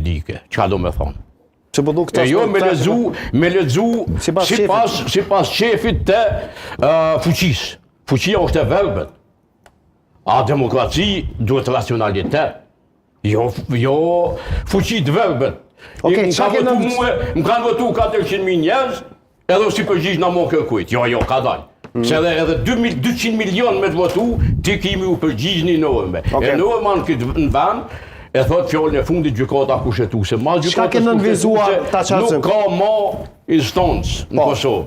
Dike, çka do me thonë? Që po E jo me lexu, me lexu sipas, sipas qefit të uh, fuqisë. Fuqia është e verbët. A demokraci duhet racionalitet. Jo, jo fuqi të verbët. Okej, më kanë votu mue, më kanë votu 400.000 njerëz, Edhe s'i përgjigjna mo kërkujt. Jo, jo, ka dalë. Mm. Se edhe, edhe 200 milion me të votu, ti ki me iu përgjigj një norme. Okay. E norma në këtë në vend, e thot fjalën e fundit gjykata kushtetuese. Mas gjykatës kushtetuese nuk ka ma instancë në po. Kosovë.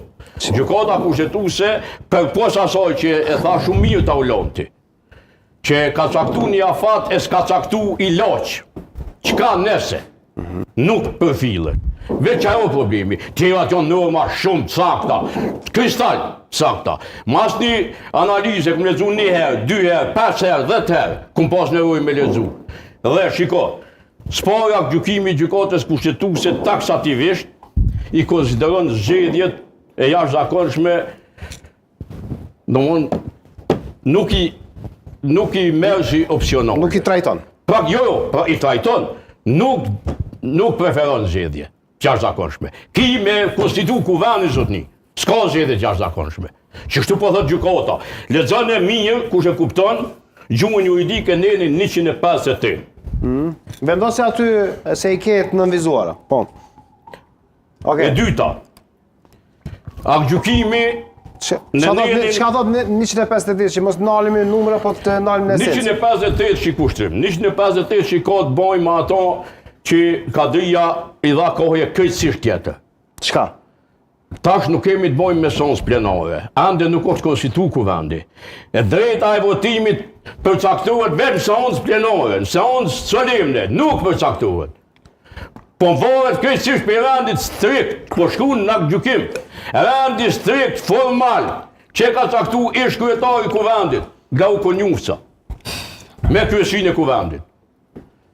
Gjykata kushtetuese, përpos asaj që e tha shumë mirë Taulanti, që ka caktu një afat e s'ka caktu ilaç. Çka nëse nuk përfillet. Veç ajo problemi, tjerat janë norma shumë të sakta, kristal të sakta. Mas një analize, kum lexu një herë, dy herë, pesë herë, dhetë herë, kum pas nevojë me lexu. Dhe shiko, s'pari aktgjykimi i gjykatës kushtetuese taksativisht, i konsideron zgjedhjet e jashtëzakonshme Domthon nuk i nuk i merr si opsional. Nuk i trajton. Pra jo, jo, pra i trajton. Nuk nuk preferon zgjedhje të jashtëzakonshme. Ki me konstitu kuvendin zotni. S'ka zgjedhje të jashtëzakonshme. Qështu po thot gjykata. Lexone mirë kush e kupton gjuhën juridike nenin 153. Mm. Vendose aty se i ke të nënvizuara. Po. Okay. E dyta, Aktgjykimi në nenin... Çka thot 158 që mos nalemi në numra, po të nalemi në esencë. 158 që kushtrim, 158 që ka të bojë me ato që Kadria i dha kohje krejtësisht tjetër. Çka? Tash nuk kemi të bojmë me seancë plenare. Ende nuk është konstitu kuvendi. E drejta e votimit përcaktohet vetëm në seancë plenare, në seancë solemne, nuk përcaktohet. Po varet krejtësisht prej rendit strikt, po shkruan në aktgjykim. Rendi strikt formal që e ka caktu ish kryetari i kuvendit, Glauk Konjufca, me kryesinë e kuvendit.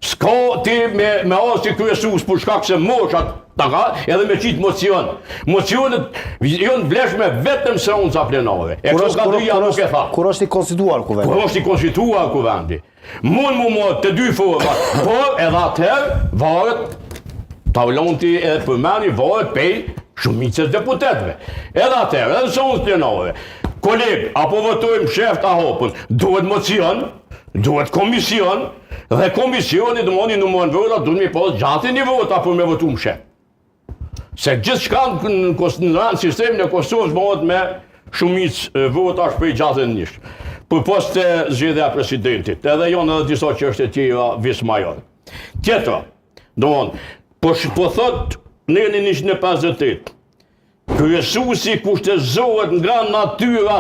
S'ka ti me, me ardh si kryesues për shkak se moshat ta ka, edhe me qitë mocion. Mocionet janë vlefshme vetëm seanca plenare. E këto ka dyja nuk e tha. Kur është i konstituar kuvendi? Kur është i konstituar kuvendi. Mund mu marrë të dy format, por edhe atëherë varet, Taulanti e përmeni, varet pej shumicës deputetëve. Edhe atëherë, edhe seancë plenare. Koleg, apo votojmë msheft a hapun, duhet mocion, duhet komision, dhe komisioni, domethënë i numëron votat, duhet me pas 61 vota për me votu msheft. Se gjithçka në, në, në sistemin e Kosovës bëhet me shumicë votash prej 61. Përpos te zgjedhja e presidentit, edhe janë edhe disa çështje tjera vis major. Tjetra, domethënë, po, po thot neni 158, kryesuesi kushtëzohet nga natyra.